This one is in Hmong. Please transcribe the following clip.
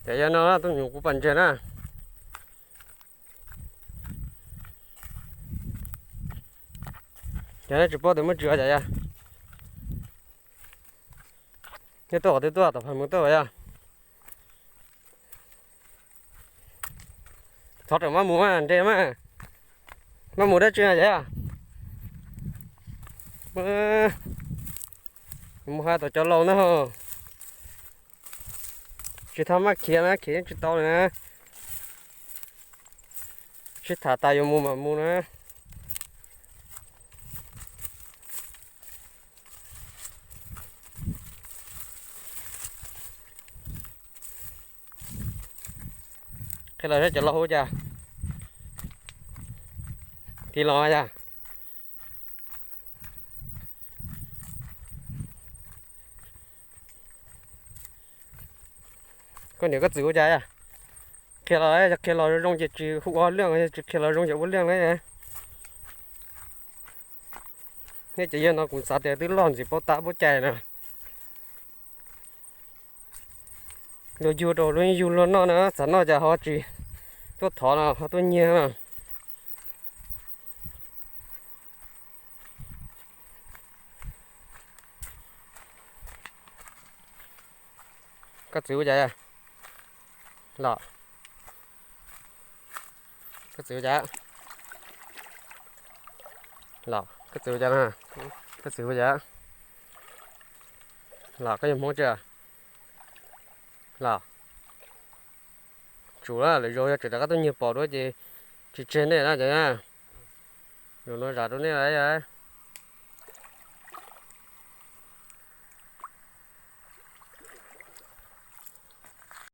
Ces yog no tuaj nyuam kuv pam ntses na. Ces neb tsis paub tias muab tsis ua cas yog. Neb tuaj qhov twg tuaj, tom phav mus tuaj yog. Thov raws maj mus mas nres mas. Maj mus dab tsi yog. Mus hais tom cov laus na. Tsis tau maj khiav na, khiav yeej tsis tau li na. Sib tham tas yuav mus mam mus na. Qhia los saib cov laus hu cas. Tiv los yog. Koj niam koj txiv ua cas yog? Qhia los, yog qhia los zoo ces tsis hu ua liaj, yog tsis qhia los zoo ces ua liaj na. Nej cov yawg no kuv xav tias twb loj ntxiv paub tab paub cai na. Luag yug rau luag yug luag noj na, xav noj cas ho tsis tuaj thov no ho tuaj nyiag no. Koj txiv ua cas? Los, koj txiv ua cas? Los koj txiv ua cas na? Koj txiv ua cas? Los koj yog Hmoob tsi? Los, tsum lawm, lwm zaus yog tseem rov qab tuaj nyiag pom dua ces tsis tseg nej na cov na. Zaum no zam rau nej lawm.